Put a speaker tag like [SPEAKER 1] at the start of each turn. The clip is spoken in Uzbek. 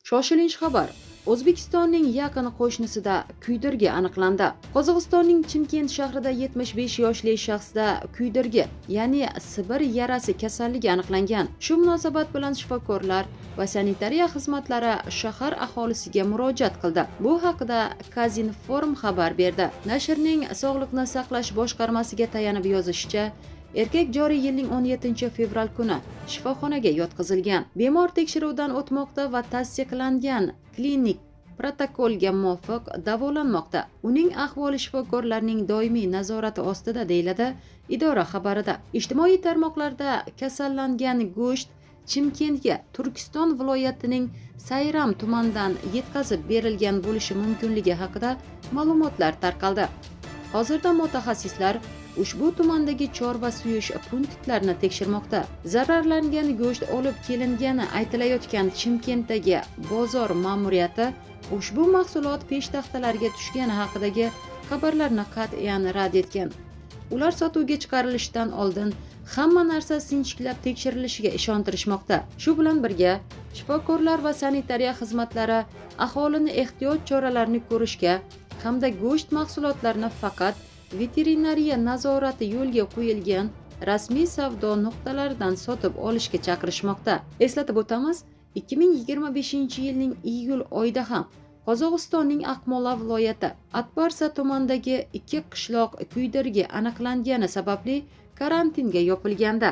[SPEAKER 1] Shoshilinch xabar: O'zbekistonning yaqin qo'shnisida kuydirgi aniqlandi. Qozog'istonning Chimkent shahrida 75 yoshli shaxsda kuydirgi, ya'ni Sibir yarasi kasalligi aniqlangan. Shu munosabat bilan shifokorlar va sanitariya xizmatlari shahar aholisiga murojaat qildi. Bu haqida Kazinform xabar berdi. Nashrning Sog'liqni saqlash boshqarmasiga tayanib yozishicha, erkak joriy yilning 17 fevral kuni shifoxonaga yotqizilgan. Bemor tekshiruvdan o'tmoqda va tasdiqlangan klinik protokolga muvofiq davolanmoqda. Uning ahvoli shifokorlarning doimiy nazorati ostida, deyiladi idora xabarida. Ijtimoiy tarmoqlarda kasallangan go'sht Chimkentga Turkiston viloyatining Sayram tumanidan yetkazib berilgan bo'lishi mumkinligi haqida ma'lumotlar tarqaldi. Hozirda mutaxassislar ushbu tumandagi chorva so'yish punktlarini tekshirmoqda. Zararlangan go'sht olib kelingani aytilayotgan Chimkentdagi bozor ma'muriyati ushbu mahsulot peshtaxtalarga tushgani haqidagi xabarlarni qat'iyan rad etgan. Ular sotuvga chiqarilishidan oldin hamma narsa sinchiklab tekshirilishiga ishontirishmoqda. Shu bilan birga, shifokorlar va sanitariya xizmatlari aholini ehtiyot choralarini ko'rishga hamda go'sht mahsulotlarini faqat veterinariya nazorati yo'lga qo'yilgan rasmiy savdo nuqtalaridan sotib olishga chaqirishmoqda. Eslatib o'tamiz, 2025 yilning iyul oyida ham Qozog'istonning Aqmola viloyati Atbarsa tumanidagi ikki qishloq kuydirgi aniqlangani sababli karantinga yopilgandi.